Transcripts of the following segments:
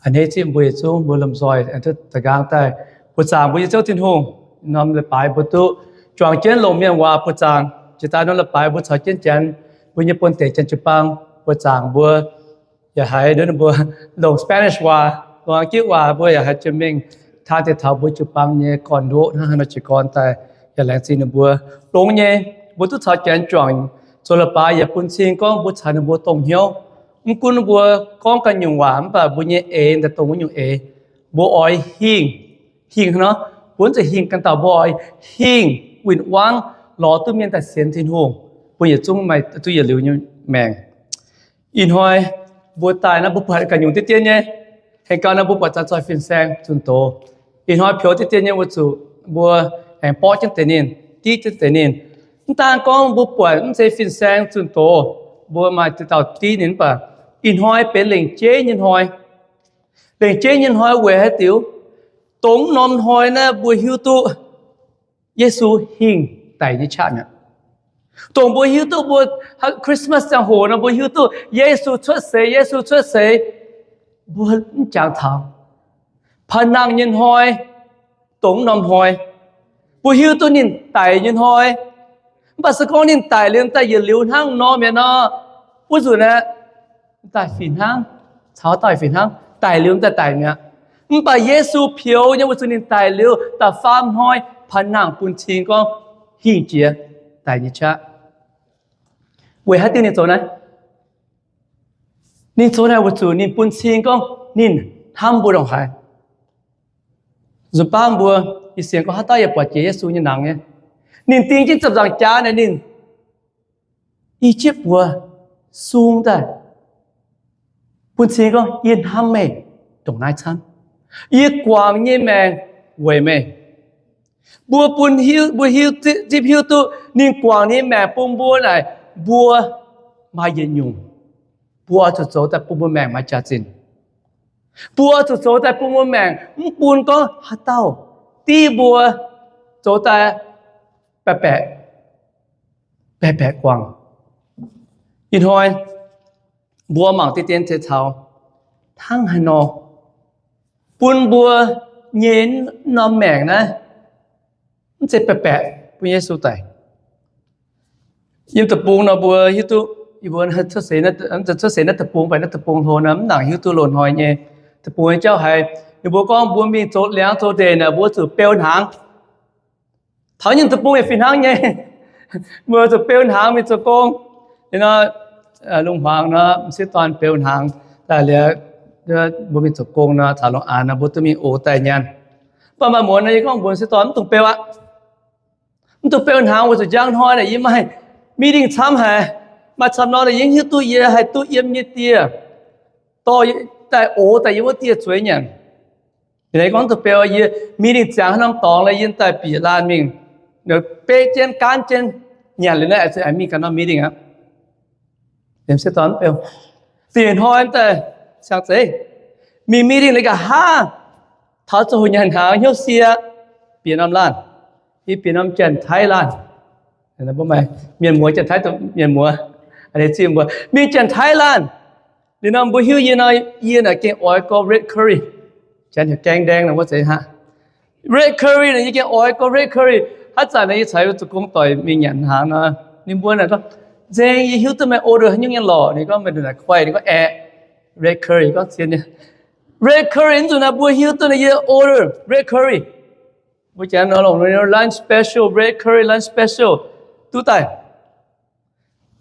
A'hneiv zipv mbuo yietc zungv mbuo lomh nzoih aengx duqv da'nqaang daaih buoqc zaangc mbuo nyei Ziouv Tin-Hungh. Norm leiz-baaix mbuo duqv juangc jienv longc mienh waac buoqc zaangc. Jiex daaih norm leiz-baaix mbuo caux jienv Janx, mbuo nyei buonv-deic Janx jiu-baang buoqc zaangc mbuo yaac haiz nduov ninh mbuo longc Spanish waac, longc Giv waac mbuo yaac haiz jiex mingh taan deix taux mbuo jiu-baang nyei gorn-ndoqv hnangv haaix nor jiez gorn daaih yaac laengz zingh ninh mbuo. Longx nyei, mbuo duqv caux Janx juangc zoux leiz-baaix yaac bun cing gorngv mbuo caux ninh mbuo dongh hnyouv. Mv gunv mbuo gorngv ganh nyungc waac mv baac mbuo nyei eix daaih dongh wuov nyungc eix. Mbuo oix hingh, hingh hnangv nor, mbuo mv zeiz hingh ganh dauh, mbuo oix hingh win-wangv lorz duqv mienh daaih sienx Tin-Hungh, bun yietc zungv maaih duqv yietc liuz nyei maengc. Ih hnoi mbuo daaih naaiv mbuo buatc ganh nyungc diqv dien nyei. Hengx gau naaiv mbuo buatc zanc zoih fin-saeng zunh doz. Ih hnoi peux diqv dien nyei weic zuqc mbuo aengx borqv jienv deix ninh, div jienv deix ninh. Mv daan gorngv mbuo buatc mv zeiz fin-saeng zunh doz, mbuo maaih dauh div ninh mv baac ih hnoi benx lengc jeiv nyei hnoi. Lengc jeiv nyei hnoi weic haaix diuc? Dongh norm hnoi naaiv mbuo hiuv duqv Yesu hingh daic nyei qaqv mi'aqv. Dongh mbuo hiuv duqv mbuo Christmas ziangh hoc nor mbuo hiuv duqv Yesu cuotv seix, Yesu cuotv seix, mbuo mv jangx taux paan nangh nyei hnoi, dongh norm hnoi, mbuo hiuv duqv ninh daic nyei hnoi. Mv baac se gorngv ninh daic liuz daaih yietc liuz hnangv nor mi'aqv nor, wuov nzunc aeqv, daaih fih hnangv, caux daaih fih hnangv, daic liuz daaih daic mi'aqv. Mv baac Yesu peux nyei weic zuqc ninh daic liuz da'faam hnoi paan nangh bun cing gorngv hingh jiex daic nyei qaqv. Weic haaix diuc ninh zoux naaiv? Ninh zoux naaiv weic zuqc ninh bun cing gorngv ninh hnamv mbuo ndongc haaix. Nzunc baav mbuo, yie sienx gorngv haaix dauh yaac buatc jiex Yesu nyei nangx nyei. Ninh ding jienv ziepc nzaangc jaax naaic ninh i jiepv buoz sung daaih bun cing gorngv, yie hnamv meih ndongc naaiv camv. Yie guangc nyei maengc weic meih. Mbuo bun hiuv, mbuo hiuv, zipv hiuv duqv ninh guangc nyei maengc bun mbuo naaic, mbuo maaih yietc nyungc, mbuo oix zuqc zoux daaih bun mbuo maengc maaih jaax-zinh. Mbuo oix zuqc zoux daaih bun mbuo maengc mv bun gorngv haaix dauh div mbuo zoux daaih baeqc baeqc, baeqc baeqc guangc. Ih hnoi mbuo mangc diqv dien ceix caux hnangv haaix nor bun mbuo nyei norm maengc naaiv mv zeiz baeqc baeqc bun Yesu daic. Yiem deic-bung nor mbuo hiuv duqv, mbuo cuotv seix naaiv deic-bung, mv baac naaiv deic-bung hlo nor mv nangc hiuv duqv loz-hnoi nyei. Deic-bung nyei jauv haiz ninh mbuo gorngv mbuo mingh zoux liangx zoux ndeic naaic mbuo zuqc beu hnaangx. Taux nyungc deic-bung yaac fih hnangv nyei. Mbuo zuqc beu hnaangx mingh zoux gong. Liuz nor, lungh hmuangx nor m'sieqv dorn beu hnaangx daaih liuz, mbuo mingh zoux gong nor caux lungh aanx nor mbuo duqv mingh ox daaih nyanc. Mv baac maaih muonz nor yie gorngv mbuox m'sieqv dorn, mv dungx beu aqv. Mv dungx beu hnaangx weic zuqc njang hnoi naaic yie maaih meeting camv haic, maaih camv nor naaic yie mv hiuv duqv yie haih duqv yiem yie dieh dorh daaih ox daaih yiem wuov dieh zueiz nyanc. Yie gorngv mv dungx beu, yie meeting ziangx haaix norm dorngx lorqc yie daaih bieqc laanh mingh, beqv jienv gaanv jienv nyanc liuz naaiv mingh ganh norm meeting aqv. M'sieqv dorn mv beu. Da'nyeic hnoi daaih cang zeiv mingh meeting liuz nqa'haav, taux ziangh hoc nyanc hnaangx hnyouv sie, bieqc norm laanh, yie bieqc norm Janx-Taiv laanh. Mbuo maaih mienh muoz, Janx-Taiv mienh muoz, a'hneiv zipv mbuo mingh Janx-Taiv laanh. Liuz nor mbuo hiuv yie nor, yie naaic gengh oix gorx red curry. Janx heuc gaeng ndaeng nor wuov zeiz aqv. Red curry naaic yie gengh oix gorx red curry. Haaix zanc naaic yie caux yie zuqc gong doic mingh nyanc hnaangx nor, ninh mbuo naaic gorngv, nzengc yie hiuv duqv meih order haaix nyungc nyei lorqc. Ninh gorngv meih ndongc naaic kuaih, ninh gorngv aeqv, red curry. Gorngv zien nyei. Red curry nzunc naaic mbuo hiuv duqv naaic yie order red curry. Mbuo Janx nor longc lunch special, red curry lunch special duqv daaih.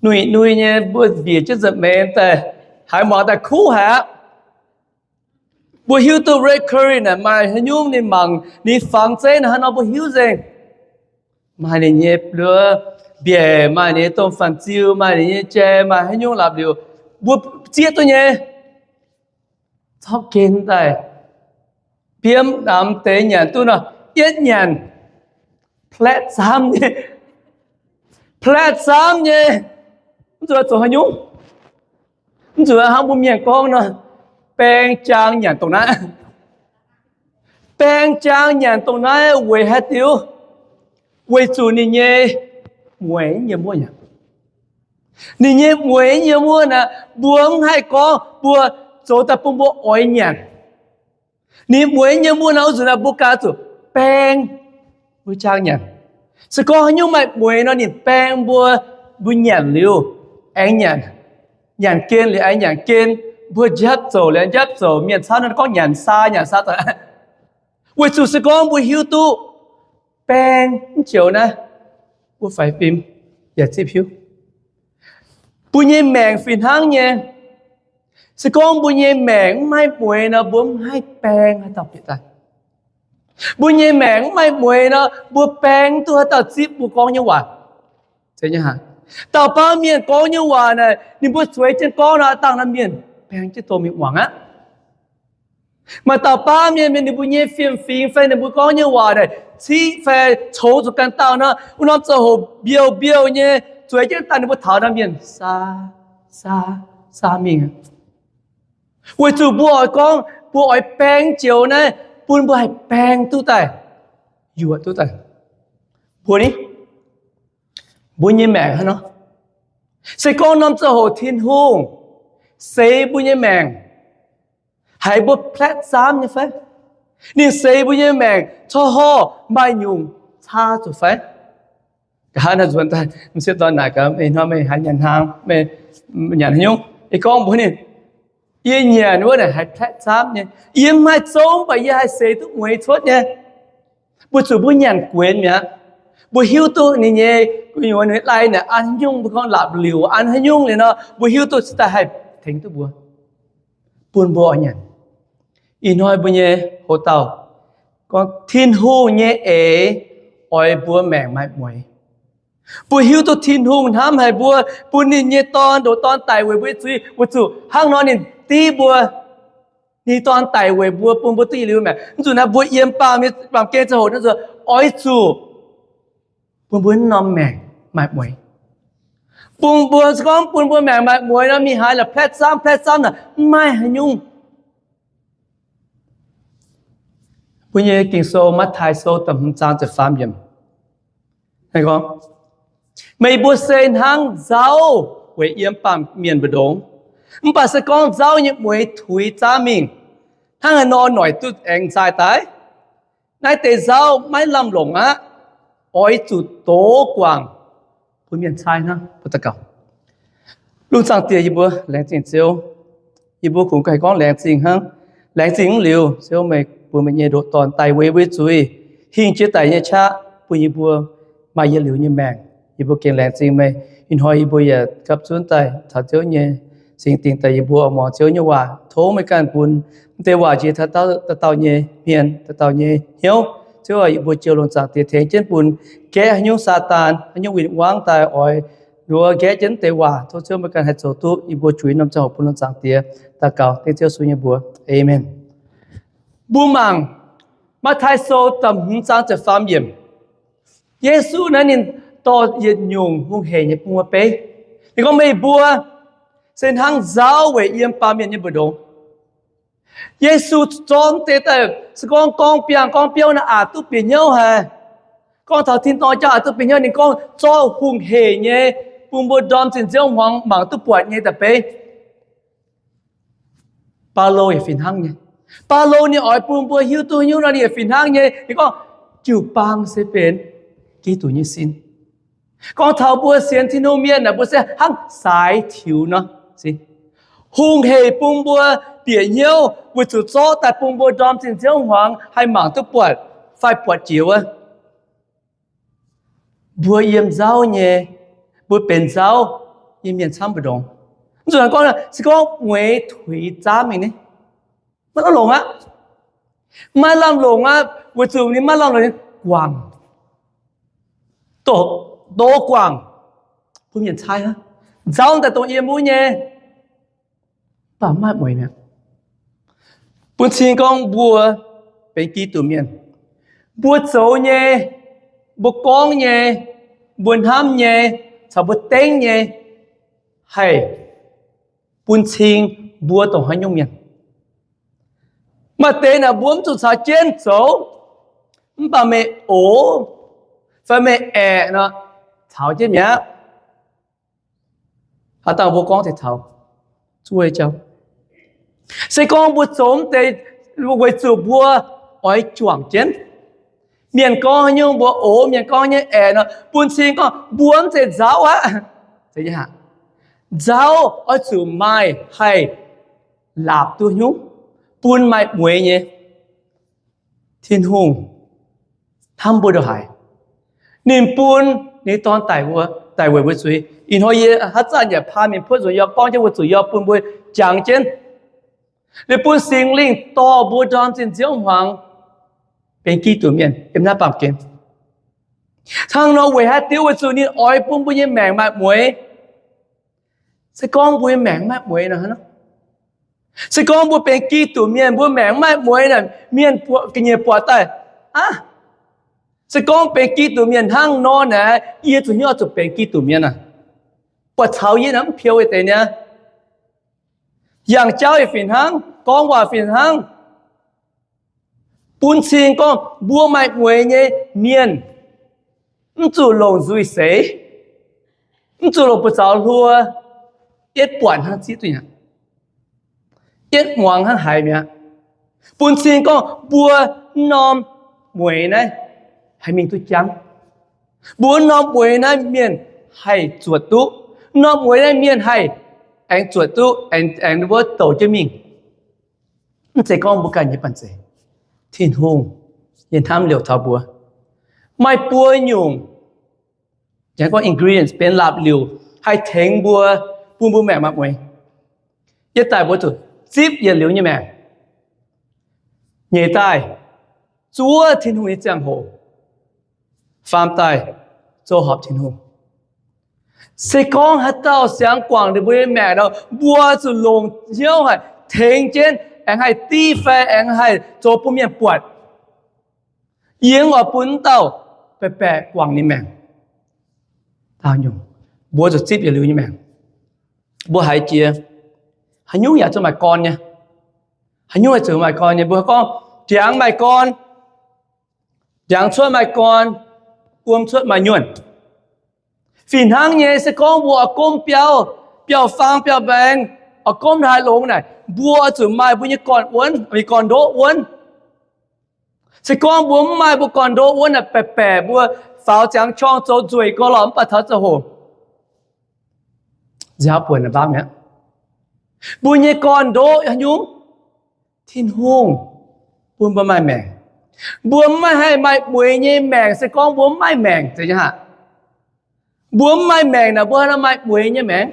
Nuih nuih nyei mbuo mbiec jienv nza'hmien daaih, haiz muangx daaih kuv haic aqv. Mbuo hiuv duqv red curry naaic maaih haaix nyungc ninh mangc ninh fangx zeiv naaic hnangv nor mbuo hiuv nzengc. Maaih ninh nyei mbiaec, maaih ninh nyei domh fanh ziu, maaih ninh nyei jai, maaih haaix nyungc la'bieiv, mbuo zieqv duqv nyei. Zorqv gen daaih, biomv namx deix nyanc duqv nor, yietv nyanc, pletv camv nyei, pletv camv nyei. Mv zuqc zoux haaix nyungc. Mv zuqc hnangv mbuo mienh gorngv nor, baeng jaang nyanc dongh naaiv. Baeng jaang nyanc dongh naaiv weic haaix diuc? Weic zuqc ninh nyei mueiz yiem wuov aqv. Ninh nyei mueiz yiem wuov naaic, mbuo mv haih gorngv mbuo zoux daaih bun mbuo oix nyanc. Ninh mueiz nyei mun nor, wuov nzunc naaiv mbuo ganh zuqc baeng mbuo jaang nyanc. Se gorngv haaix nyungc maaih mueiz nor, ninh baeng mbuo, mbuo nyanc liuz aengx nyanc, nyanc gen liuz aengx nyanc gen, mbuo njapv zouc liuz njapv zouc, mienh camv nor gorngv nyanc saa nyanc saa daaih. Weic zuqc se gorngv mbuo hiuv duqv baeng mv joux naaiv, mbuo faix fim yaac zipv hiuv. Mbuo nyei maengc fih hnangv nyei. Se gorngv mbuo nyei maengc mv maaih mueiz nor, mbuo mv haih baeng haaix dauh bieqc daaih. Mbuo nyei maengc mv maaih mueiz nor, mbuo baeng mv duqv haaix dauh zipv mbuo gorngv nyei waac. Dauh baav mienh gorngv nyei waac naaic, ninh mbuo zueiz jienv gorngv nor, dangh naaiv mienh baeng jienv dorh mingh muangx aqv. Maaih dauh baav mienh, mienh ninh mbuo nyei fiem-fingx fai ninh mbuo gorngv nyei waac naaic, ciqv fai congx zuqc ganh dauh nor, wuov norm ziangh hoc mbiouh mbiouh nyei zueiz jienv daaih, ninh mbuo taux naaiv mienh saa, saa, saa mingh. Weic zuqc mbuo oix gorngv, mbuo oix baeng joux naaiv, bun mbuo haih baeng duqv daaih, yuoqc duqv daaih. Mbuo ni, mbuo nyei maengc hnangv nor. Se gorngv norm ziangh hoc Tin-Hungh seix mbuo nyei maengc, haiz mbuo pletv zaamv nyei fai? Ninh seix mbuo nyei maengc corc horh maaih nyungc caa zuqc fai? Nqa'haav naaiv nzuonx daaih, m'sieqv dorn naaic gaax, meih hnoi meih haiz nyanc hnaangx, meih nyanc haaix nyungc? Yie gorngv mbuox ninh, yie nyanc wuov naaic haiz pletv zaamv nyei. Yie mv maaih zouv, mv baac yie haih seix duqv mueiz cuotv nyei. Mbuo zuqc mbuo nyanc guenx mi'aqv. Mbuo hiuv duqv ninh nyei, gu'nyuoz ninh lai naaic an haaix nyungc, mbuo gorngv la'liuc an haaix nyungc liuz nor, mbuo hiuv duqv cingx daaih haih tengx duqv mbuo, bun mbuo oix nyanc. Ih hnoi mbuo nyei hoc dauh gorngv Tin-Hungh nyei eix oix mbuo maengc maaih mueiz. Mbuo hiuv duqv Tin-Hungh hnamv haic mbuo, bun ninh nyei Dorn, ndoqc Dorn daic weic mbuo nyei zuiz, weic zuqc hnangv nor ninh div mbuo, ninh Dorn daic weic mbuo, bun mbuo duqv yietc liuz maengc. Mv zuqc naaiv mbuo yiem baamh, baamh gen ziangh hoc naaiv nzunc oix zuqc bun mbuo norm maengc maaih mueiz. Bun mbuo, se gorngv bun mbuo maengc maaih mueiz nor, mingh haaix la'pletv zaamv, pletv zaamv naaic mv maaih haaix nyungc. Mbuo nyei Ging-Sou, Matv^taai Sou da'hmz zaang ziepc faam yiemc. Gorngv, meih mbuo se hnangv nzauv weic yiem baamh mienh mbu'ndongx. Mv baac se gorngv nzauv nyei mueiz tuix zaamv mingh, hnangv haaix nor noic duqv aengx nzaaih daaih? Naaiv deix nzauv maiv lamh longc aqv. Oix zuqc dox guangc bun mienh caaiv hnangv. Mbuo daux gaux. Lungh zaangc Diex, yie mbuo laengz zingh Ziouv. Yie mbuo kungx haih gorngv laengz zingh hnangv. Laengz zingh mv liuz, Ziouv meih bun meih nyei ndoqc Dorn daic weic mbuo zuiz, hingh jiex daic nyei qaqv bun yie mbuo maaih yietc liuz nyei maengc. Yie mbuo gengh laengz zingh meih. Ih hnoi yie mbuo yaac gapv zunv daaih taux Ziouv nyei singx dingc daaih, yie mbuo oix muangx Ziouv nyei waac. Tov meih ganh bun deix waac njiec dauh dauh nyei hmien, dauh dauh nyei hnyouv. Ziouv aac, yie mbuo joux lungh zaangc Diex tengx jienv bun nqaeqv haaix nyungc Saadaan, haaix nyungc win-wangv daaih oix nduov nqaeqv jienv deix waac. Tov Ziouv meih ganh haih zoux duqv. Yie mbuo juix norm ziangh hoc bun lungh zaangc Diex daux gaux dengv Ziouv Yesu nyei mbuox. Aamen. Mbuo mangc Matv^taai Sou da'hmz zaang ziepc faam yiemc. Yesu naaiv ninh dorh yietc nyungc hungh hec nyei bun mbuo beiv. Ninh gorngv, meih mbuo se hnangv nzauv weic yiem baamh mienh nyei mbu'ndongx. Yesu zorqv mv deix daaih se gorngv gorngv biangh gorngv biouv naaiv aqc duqv bieqc hnyouv haic. Gorngv taux tin-dorngh jauv aqc duqv bieqc hnyouv, ninh gorngv zorqv hungh hec nyei bun mbuo ndorm zinh nziouv hmuangx mangc duqv buatc nyei da'beiv. Baulo yaac fih hnangv nyei. Baulo ninh oix bun mbuo hiuv duqv nyungc nor, ninh yaac fih hnangv nyei. Ninh gorngv, jiu-baang se benx Giduc nyei sin. Gorngv taux mbuo sienx Tin-Hungh mienh naaic, mbuo se hnangv saaix tiux nor. Hungh hec bun mbuo bieqc hnyouv weic zuqc zorqv daaih bun mbuo ndorm zinh nziouv hmuangx haih mangc duqv buatc fai buatc jiex wuov. Mbuo yiem nzauv nyei, mbuo benx nzauv nyei mienh camv mbu'ndongx. Mv zuqc gorngv, se gorngv mueiz tuix zaamv mingh ni, maiv lamh longc aqv. Maiv lamh longc aqv, weic zuqc ninh maiv lamh longc nyei guangc, doqc, doqc guangc, bun mienh caaiv hnangv. Nzauv daaih dongh yiem wuov nyei, mv baac maiv mueiz mi'aqv. Bun cing gorngv mbuo benx Giduc mienh, mbuo zoux nyei, mbuo gorngv nyei, mbuo hnamv nyei, caux mbuo dengv nyei, haih bun cing mbuo dongh haaix nyungc mienh. Maaih deix naaic mbuo mv zuqc caux jienv zoux, mv baac meih ox fai meih aeqv nor, caux jienv mi'aqv. Haaix dauh mbuo gorngv taux zuov jauv, se gorngv mbuo zoux mv deix Weic zuqc mbuo oix juangc jienv. Mienh gorngv haaix nyungc mbuo oc, mienh gorngv nyei aengx nor, bun cing gorngv mbuo mv zeiz nzauv aqv. Nzauv oix zuqc maaih haih laapc duqv nyungc, bun maaih mueiz nyei. Tin-Hungh hnamv mbuo ndongc haaix? Ninh bun ninh dorn daic, daic weic mbuo zuiz. Ih hnoi yie haaix zanc yaac paan mienh puotv nzuonx yaac gorngv jienv mbuo zuqc yaac bun mbuo jangx jienv. Liuz bun Singx Lingh dorh mbuo ndorm zinh nziouv hmuangx benx Giduc mienh yiem naaiv baamh gen. Hnangv nor weic haaix diuc? Weic zuqc ninh oix bun mbuo nyei maengc maaih mueiz. Se gorngv mbuo nyei maengc maaih mueiz nor, se gorngv mbuo benx Giduc mienh, mbuo maengc maaih mueiz nor, mienh ga'nyiec buatc daaih, aav, se gorngv benx Giduc mienh hnangv nor naaic, yie zuqc hnyouv zuqc benx Giduc mienh aav. Buatc caux yie naaic mv piou deix niaa. Yangh jauv yaac fih hnangv, gorngv waac fih hnangv. Bun cing gorngv mbuo maaih mueiz nyei mienh, mv zuqc longc nzuih seix, mv zuqc longc buoz-zaux hluo, yietv buatc hnangv zipv duqv mi'aqv, yietv muangx hnangv haiz mi'aqv. Bun cing gorngv mbuo mv norm mueiz naaiv haih mingh duqv jangv. Mbuo mv norm mueiz naaiv mienh haih zuotc duqv. Mv norm mueiz naaiv mienh haih aengx zuotc duqv, aengx, aengx wuov douc jienv mingh. Mv zeiz gorngv mbuo ganh nyei banh zeic. Tin-Hungh nyei hnamv liouc taux mbuo. Maaih buo nyungc, gorngv ingredients benx laapc liuc haih tengx mbuo, bun mbuo maengc maaih mueiz. Yietv daaih mbuo zuqc zipv yietc liuz nyei maengc. Nyeic daaih, zuov Tin-Hungh nyei ziangh hoc. Faam daaih, zoux horpc Tin-Hungh. Se gorngv haaix dauh siangx guangc ninh mbuo nyei maengc nor, mbuo zuqc longc hnyouv haih tengx jienv, aengx haih div fai aengx haih zoux bun mienh buatc. Yie oix bun wuov dauh baeqc baeqc guangc ninh maengc. Mbuo zuqc zipv yietc liuz nyei maengc. Mbuo haiz jiex, haaix nyungc yaac zuqc maaih gorn nyei. Haaix nyungc yaac zuqc maaih gorn nyei. Mbuo gorngv, ndiangx maaih gorn, ndiangx cuotv maaih gorn, wuom cuotv maaih nyuonh. Fih hnangv nyei, se gorngv mbuo oix gomv biauv, biauv-faang, biauv-mbaengx, oix gomv haaix longx naaic, mbuo zuqc maaih mbuo nyei gorn-wuonv, gorn-ndoqv wuonv. Se gorngv mbuo mv maaih mbuo gorn-ndoqv wuonv naaic, baeqc baeqc mbuo faaux ziangx qorng zoux nzueic gorx-lorqc mv baac taux ziangh hoc nziaaux buonc mbaamv mi'aqv. Mbuo nyei gorn-ndoqv haaix nyungc? Tin-Hungh bun mbuo maaih maengc. Mbuo mv maaih haih maaih mueiz nyei maengc se gorngv mbuo mv maaih maengc. Mbuo mv maaih maengc naaic, mbuo haaix nor maaih mueiz nyei maengc?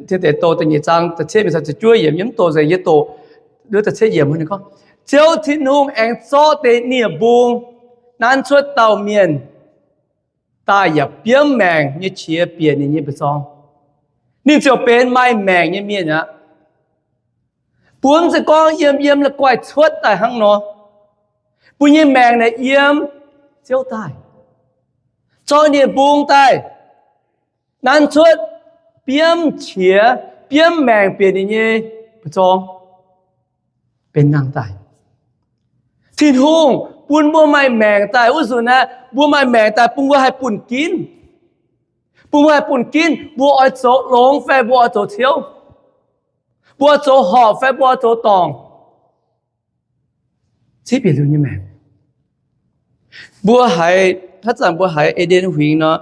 Tin Deic Douh da'nyeic zaang da'cietv mingh caux ziepc juov yiemc, yie mv doqc nzengc, yie doqc da'cietv yiemc gorngv, Ziouv Tin-Hungh aengx zorqv deix nie-mbung nanv cuotv dauh mienh daaih yaac biomv maengc nyei qiex bieqc ninh nyei mba'zorng. Ninh ziouc benx maaih maengc nyei mienh aqv. Mbuo mv zeiz gorngv yiem yiem la'guaih cuotv daaih hnangv nor. Mbuo nyei maengc naaic yiem Ziouv daaih, zorqv nie-mbung daaih, nanv cuotv biomv qiex, biomv maengc bieqc ninh nyei mba'zorng, benx nangh daaih. Tin-Hungh bun mbuo maaih maengc daaih wuov nzunc aeqv, mbuo maaih maengc daaih bun mbuo haih bunh ginv. Bun mbuo haih bunh ginv, mbuo oix zoux longx fai mbuo oix zoux ciouv, mbuo oix zoux horpc fai mbuo oix zoux dorngc. Zipv yietc liuz nyei maengc. Mbuo haiz, haaix zanc mbuo haiz E^nden Huingx nor,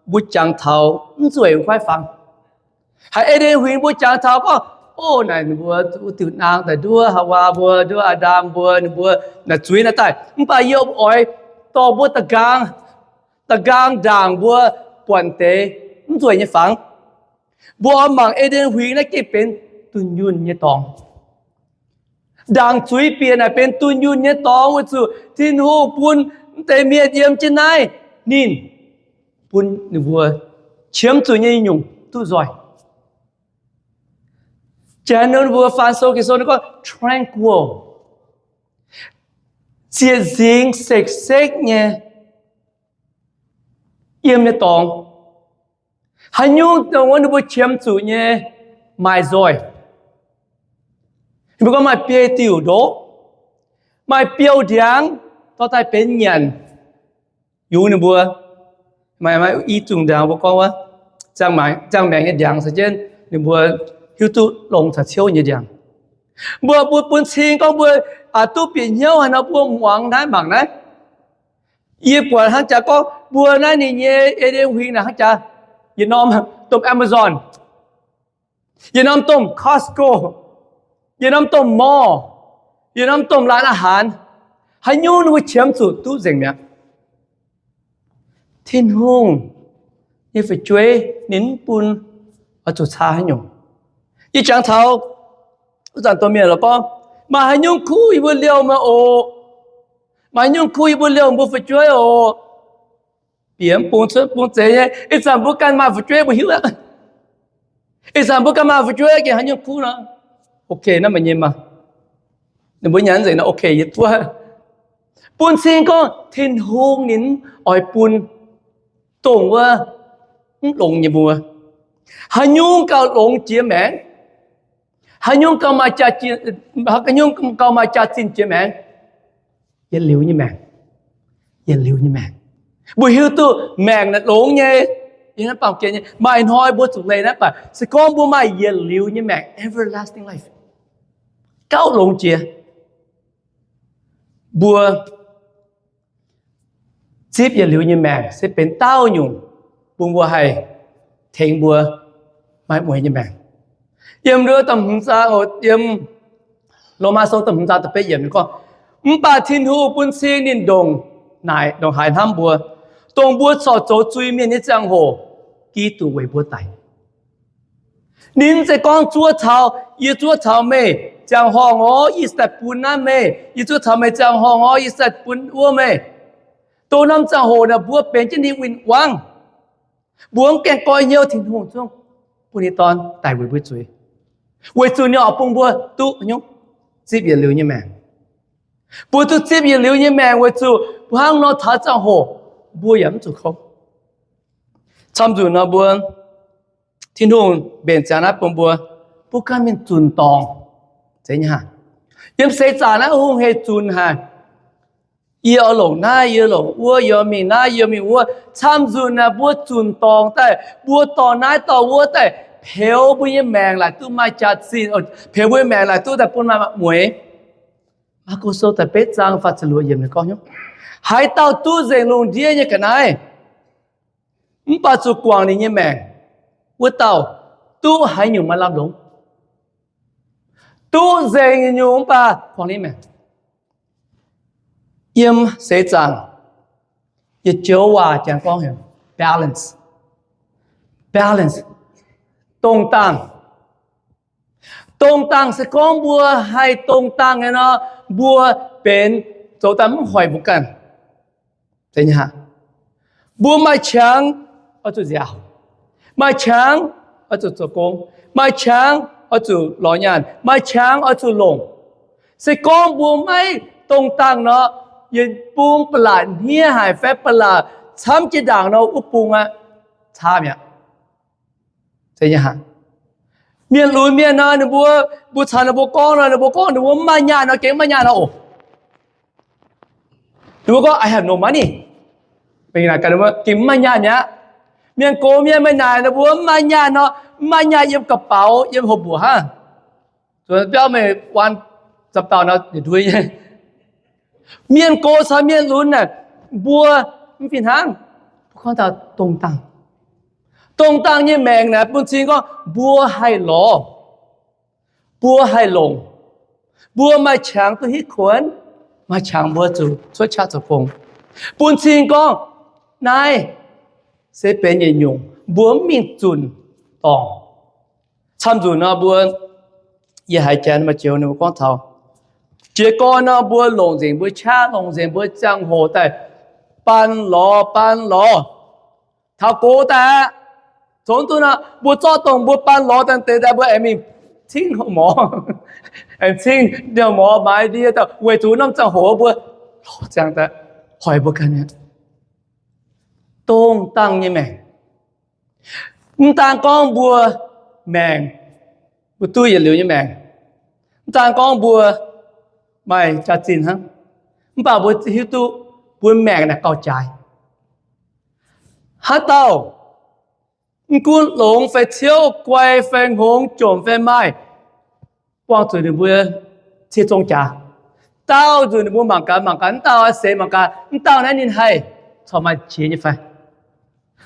mbuo jangx taux mv nzueic mv kuaaiv fangx. Haiz E^nden Huingx mbuo jangx taux gorngv, o, naaic ninh mbuo wuov diuh naang daaih nduov Haawaa mbuo, nduov Aa^ndam mbuo, ninh mbuo naaic zuiz naaic daaih. Mv baac yie oix dorh mbuo da'nqaang, da'nqaang ndaangc mbuo buatc deix mv nzueic nyei fangx. Mbuo oix mangc E^nden Huingx naaiv gengh benx dunh yunh nyei dorngx. Ndaangc zuiz bieqc naaic benx dunh yunh nyei dorngx weic zuqc Tin-Hungh bun mv deix mienh yiem jienv naaiv, ninh bun ninh mbuo qiemx zuqc nyei nyungc duqv nzoih. Janx ninh mbuo faan sou Ging-Sou ninh gorngv tranquil, ziec nzingx sekv-sekv nyei yiem nyei dorngx. Haaix nyungc dongh wuov ninh mbuo qiemx zuqc nyei maaih nzoih. Ninh mbuo gorngv maaih biei diuc ndoqv, maaih biouv ndiangx dorh daaih benx nyanc yungz ninh mbuo. Maaih, maaih i zungh ndiangx mbuo gorngv wuov, ziangh maengc nyei ndiangx caux jienv ninh mbuo hiuv duqv longx caux ciouv nyei ndiangx. Mbuo, mbuo bun cing gorngv mbuo, aa, duqv bieqc hnyouv haaix nor mbuo muangx naaiv mangc naaiv. Yie buatc hnangv jaax gorngv mbuo naaiv ninh nyei ei dien huing naaic hnangv jaax, yietc norm domh Amazon, yietc norm domh Costco, yietc norm domh mall, yietc norm domh ร้านอาหาร, haaix nyungc ninh mbuo qiemx zuqc duqv nzengc mi'aqv. Tin-Hungh nyei fu'jueiv ninh mv bun oix zuqc caa haaix nyungc. Yie jangx taux wuov zanc domh mienh lorz gorngv, maaih haaix nyungc kuv yie mbuo liouh meih oc. Maaih haaix nyungc kuv yie mbuo liouh mbuo fu'jueiv oc. Bieqc mv bung cuotv bung zeiz nyei. Ih zanc mbuo ganh maaih fu'jueiv mbuo hiuv aqv. Ih zanc mbuo ganh maaih fu'jueiv gengh haaix nyungc kuv nor, ok, naaiv meih nyei maah. Ninh mbuo nyanc nzengc nor, ok, yie duqv. Bun cing gorngv Tin-Hungh ninh oix bun dongh wuov mv longx nyei mbuo. Haaix nyungc gauh longx jiex maengc, haaix nyungc gauh maaih jaax-, haaix nyungc gauh maaih jaax-zinh jiex maengc? Yietc liuz nyei maengc. Yietc liuz nyei maengc. Mbuo hiuv duqv maengc naaic longx nyei, maaih hnoi mbuo zuqc leih naaiv, mv baac se gorngv mbuo maaih yietc liuz nyei maengc, everlasting life, gauh longx jiex. Mbuo zipv yietc liuz nyei maengc se benx daauh nyungc bun mbuo haih tengx mbuo maaih mueiz nyei maengc. Yiem nduov da'hmz zaang, yiem Lomaa Sou da'hmz zaang da'betv yiemc ninh gorngv, mv baac Tin-Hungh bun cing ninh ndongc naaic, ndongc haaix hnamv mbuo, dongh mbuo corc zoux zuiz-mienh nyei ziangh hoc, Giduc weic mbuo daic. Ninh mv zeiz gorngv zuov taux, yie zuov taux meih ziangh horngh orv, yie se daaih bun naaiv meih. Yie zuov taux meih ziangh horngh orv, yie se daaih bun wuov meih. Dongh norm ziangh hoc naaic mbuo benx jienv ninh win-wangv. Mbuo mv gaengh goiv hnyouv Tin-Hungh zungv bun ninh Dorn daic weic mbuo zuiz, weic zuqc ninh oix bun mbuo duqv nyungc zipv yietc liuz nyei maengc. Mbuo duqv zipv yietc liuz nyei maengc weic zuqc mbuo hnangv nor taux ziangh hoc mbuo yaac mv zuqc kouv. Camv nzunc nor mbuo, Tin-Hungh mbenc ziangx naaiv bun mbuo, mbuo ganh mingh zunc dorngc. Yiem seix zaangc naaiv hungh hec zunc haic. Yie oix longc naaiv, yie longc wuov, yie oix mingh naaiv, yie oix mingh wuov. Camv nzunc naaic mbuo zunc dorngc daaih, mbuo dorh naaiv dorh wuov daaih peux mbuo nyei maengc laaic duqv maaih jaax-zinh, peux mbuo nyei maengc laaic duqv daaih bun maaih mueiz. Maako Sou da'betv zaang faah ziepc luoqc yiemc ninh gorngv, haaix dauh duqv nzengc lungh ndiev nyei ga'naaiv, mv baac zuqc guangc ninh nyei maengc, wuov dauh duqv haaix nyungc maaih lamh longx. Duqv nzengc nyungc mv baac guangc ninh maengc. Yiem seix zaangc, yietc joux waac jangx gorngv heuc balance. Balance, dongh dangh. Dongh dangh se gorngv mbuo haih dongh dangh nyei nor, mbuo benx zoux daaih mv hoic mbuo ganh. Mbuo maaih qangx oix zuqc nziaauc, maaih qangx oix zuqc zoux gong, maaih qangx oix zuqc lorz nyaanh, maaih qangx oix zuqc longc. Se gorngv mbuo maiv dongh dangh nor, yietc bung ba'laqc hniev haic fai ba'laqc camv jiex ndaangc nor, wuov bung aqv, camv mi'aqv. Mienh lunx mienh nor, ninh mbuo, mbuo caux ninh mbuo gorngv nor, ninh mbuo gorngv ninh mbuo mv maaih nyaanh nor, gengh mv maaih nyaanh nor oc. Ninh mbuo gorngv, I have no money. Gengh mv maaih nyaanh mi'aqv. Mienh gox mienh maaih naaic ninh mbuo mv maaih nyaanh nor, mv maaih nyaanh yiem ga'baux, yiem houx mbuoqc hnangv. Zuonx biauv meih waan za'bauh nor, yietc nduov nyei. Mienh gox caux mienh lunx naaic, mbuo mv fih hnangv. Mbuo gorngv taux dongh dangh. Dongh dangh nyei maengc naaic bun cing gorngv mbuo haih lorz, mbuo haih longc, mbuo maaih qangx duqv hitv kuonx, maaih qangx mbuo zuqc cuotv qaqv zoux gong. Bun cing gorngv naaiv se benx yietc nyungc mbuo mv mingh zunc dorngc. Camv nzunc nor mbuo, yie haiz janx maaih joux ninh mbuo gorngv taux jiez gorn nor mbuo longc nzengc mbuo qaqv, longc nzengc mbuo ziangh hoc daaih baan lorz baan lorz. Taux gox daaih aqv, zoux duqv nor mbuo zorqv dongh mbuo baan lorz daaih deix daaih mbuo aengx mingh cingv morz, aengx cingv morz maaiz ndie daaih weic zuqc norm ziangh hoc mbuo lorz ziangx daaih hoic mbuo ganh mi'aqv. Dongh dangh nyei maengc. Mv daan gorngv mbuo maengc, mbuo duqv yietc liuz nyei maengc, mv daan gorngv mbuo maaih jaax-zinh hnangv, mv baac mbuo hiuv duqv mbuo maengc naaic gauh jaaix. Haaix dauh mv gunv longx fai ciouv, guai fai hngongx, jomc fai maaih, buangh zuqc ninh mbuo cie zong jaax. Dauh nzunc ninh mbuo mangc gaax, mangc gaax, mv dauh seix mangc gaax, mv dauh naaiv ninh haih corc maaih qiex nyei fai?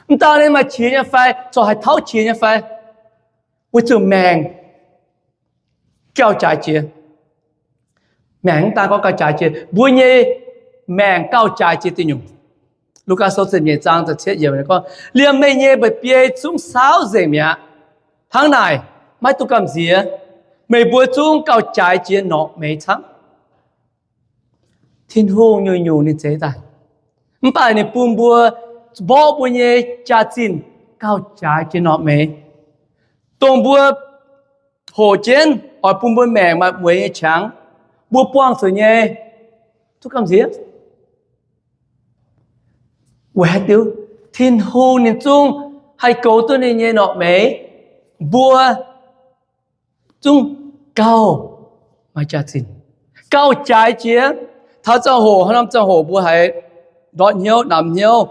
Mv dauh naaiv maaih qiex nyei fai? Corc haih tauv qiex nyei fai? Weic zuqc maengc gauh jaaix jiex. Maengc mv daan gorngv gauh jaaix jiex, mbuo nyei maengc gauh jaaix jiex diuh nyungc. Lugaa Sou ziepc nyeic zaang ziepc cietv yiemc gorngv, liemh meih nyei mba'biei zungv saauv nzengc mi'aqv. Hnangv naaic, maiv dungx gamh nziex. Meih mbuo zungv gauh jaaix jiex norqc meix camv. Tin-Hungh nyungc-nyungc ninh zeix daaih, mv baac ninh bun mbuo, mborqv mbuo nyei jaax-zinh gauh jaaix jiex norqc meix, dongh mbuo hoqc jienv oix bun mbuo maengc maaih mueiz nyei qangx, mbuo buangh zuqc nyei, duqv gamh nziex. Weic haaix diuc? Tin-Hungh ninh zungv haih goux duqv ninh nyei norqc meix, mbuo zungv gauh maaih jaax-zinh, gauh jaaix jiex. Taux ziangh hoc, haaix norm ziangh hoc mbuo haiz ndortv hnyouv, namx hnyouv,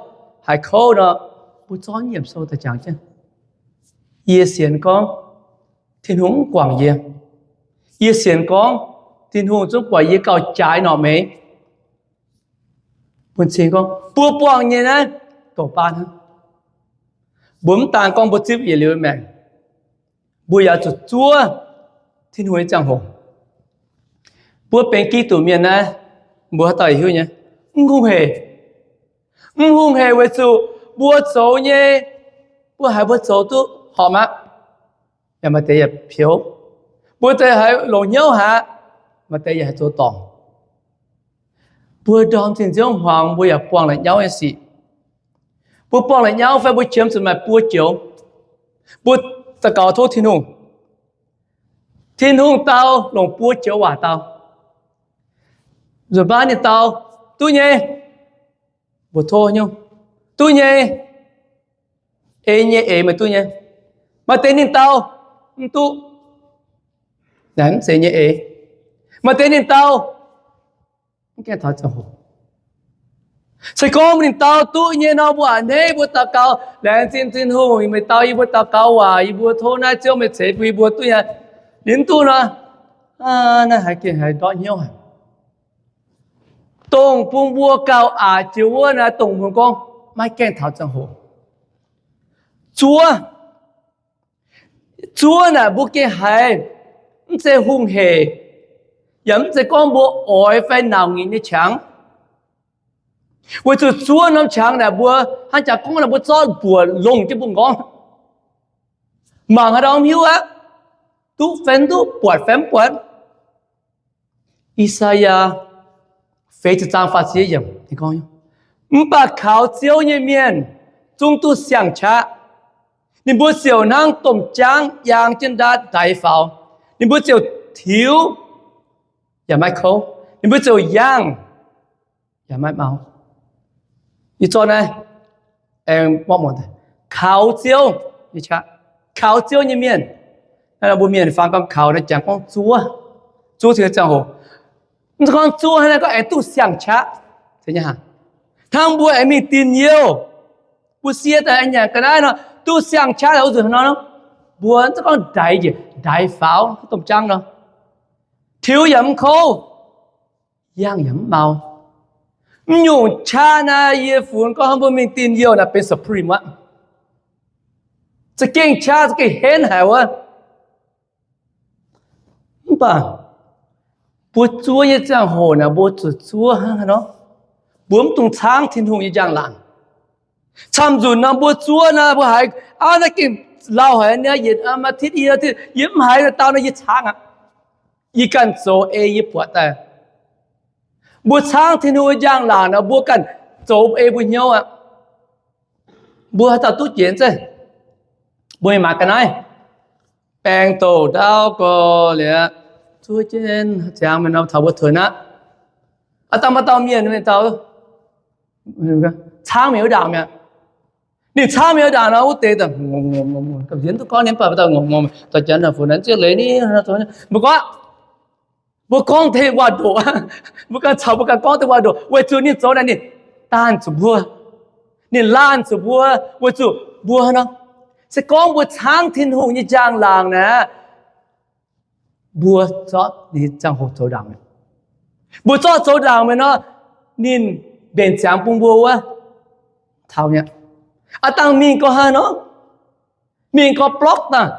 haiz kouv nor, mbuo zorqv Nyiemc Sou daaih jangx jienv. Yie sienx gorngv Tin-Hungh mv guangc yie. Yie sienx gorngv Tin-Hungh zungv buatc yie gauh jaaix norqc meix. Bun cing gorngv mbuo buangh nyei naaiv doqc baan hnangv. Mbuo mv daan gorngv mbuo zipv yietc liuz maengc, mbuo yaac zuqc zuov Tin-Hungh nyei ziangh hoc. Mbuo benx Giduc mienh naaiv, mbuo haaix dauh hiuv nyei, mv hungh hec. Mv hungh hec weic zuqc mbuo zoux nyei, mbuo haiz mbuo zoux duqv horpc aqv, yaac maaih deix yaac pieux. Mbuo deix haiz longc hnyouv haic, maaih deix yaac haih zoux dorngc. Mbuo ndorm zinh nziouv hmuangx mbuo yaac buangh la'nyauv nyei sic. Mbuo buangh la'nyauv fai mbuo qiemx zuqc maaih buo joux. Mbuo daux gaux tov Tin-Hungh. Tin-Hungh dau longc buo joux waac dau. Nzunc baav ninh dau, duqv nyei, mbuo tov nyungc, duqv nyei, ei nyei eix meih duqv nyei. Maaih deix ninh dau, mv duqv, naaic mv zeiz nyei eix. Maaih deix ninh dau, mv gaengh taux ziangh hoc. Se gorngv ninh dau duqv nyei nor, mbuo a'hneiv mbuo daux gaux, laengz zingh Tin-Hungh, meih dau yie mbuo daux gaux waac, yie mbuo tov naaiv Ziouv meih ceix bun yie mbuo duqv nyei. Ninh mv duqv nor, naaiv haiz gengh haiz ndortv hnyouv haic. Dongh bun mbuo gauh aqc jiex wuov naaiv, dongh mbuo gorngv maiv gaengh taux ziangh hoc. Zuov, zuov naaic mbuo gengh haiz mv zeiz hungh hec, yaac mv zeiz gorngv mbuo oix fai nauc nyitc nyei qangx. Weic zuqc zuov norm qangx naaic mbuo hnangv jaax gorngv naaic mbuo zorqv mbuoqc longc jienv mbuo m'nqorngv. Mangc haaix ndau mv hiuv aqv, duqv fai mv duqv, buatc fai mv buatc. I^saa^yaa feix ziepc zaang faah ziepc yiemc, mv baac kaux Ziouv nyei mienh zungv duqv siang-qaqv. Ninh mbuo ziouc hnangv domh jaangv yaang jienv ndaatv ndaix faaux. Ninh mbuo ziouc tiux yaac maiv kouv. Ninh mbuo ziouc yangh yaac maiv mau. Ih zanc naaiv aengx mborqv muonc, kaux Ziouv, kaux Ziouv nyei mienh. Naaiv mbuo mienh fangx gorngv kaux naaiv jangx gorngv zuov, zuov cingx ziangh hoc. Mv zeiz gorngv zuov hnangv naaiv gorngv aengx duqv siang-qaqv. Hnangv mbuo aengx mingh dinh youh, mbuo sie daaih aengx nyanc ga'naaiv nor, duqv siang-qaqv wuov nzunc nor, mbuo mv zeiz gorngv ndaix njiec ndaix faaux domh jaangv nor, tiux yaac mv kouv, yangh yaac mv mau. Mv nyungc qaqv naaiv yie funx gorngv hnangv mbuo mingh dinh youh naaic benx supreme aqv. Za'gengh qaqv za'gengh henv haic wuov. Mv baac mbuo zuov nyei ziangh hoc naaic mbuo zuqc zuov hnangv haaix nor, mbuo mv dungx caangv Tin-Hungh nyei njang-laangc. Camv nzunc nor mbuo zuov naaic mbuo haiz, aav, naaiv gengh lauh haic, naaiv yietc maaih titv yie, yie mv haiz dau nor yie caangv aqv. Yie ganh zoux ei yie buatc daaih. Mbuo caangv Tin-Hungh nyei njang-laangc nor mbuo ganh zoux ei mbuo hnyouv aqv. Mbuo haaix dauh duqv jiex zeiv, mbuo mingh maaiz ga'naaiv, baeng douc ndaauv gorx liuz, zuov jienv ziangx mingh nor taux mbuo tuix aqv. Aav, dangh maaih dauh mienh mingh dau, caangv mingh wuov ndaangc mi'aqv. Ninh caangv mingh wuov ndaangc nor wuov deix daaih, gamh nziex duqv gorngv ninh mv baac dauh ngorc ngorc, dauh janx daaih fu naaiv zieqv leiz ni, mbuo gorngv, mbuo gorngv deix waac-ndoqc, mbuo ganh caux mbuo ganh gorngv deix waac-ndoqc weic zuqc ninh zoux naaic ninh daanh zuqc mbuo, ninh laanh zuqc mbuo, weic zuqc mbuo nor, se gorngv mbuo caangv Tin-Hungh nyei njang-laangc naaic, mbuo zorqv ninh ziangh hoc zoux ndaangc mi'aqv. Mbuo zorqv zoux ndaangc mi'aqv nor, ninh mbenc ziangx bun mbuo wuov, taux mi'aqv. Aav dangh mingh gau hnangv nor, mingh gau blokv daaih.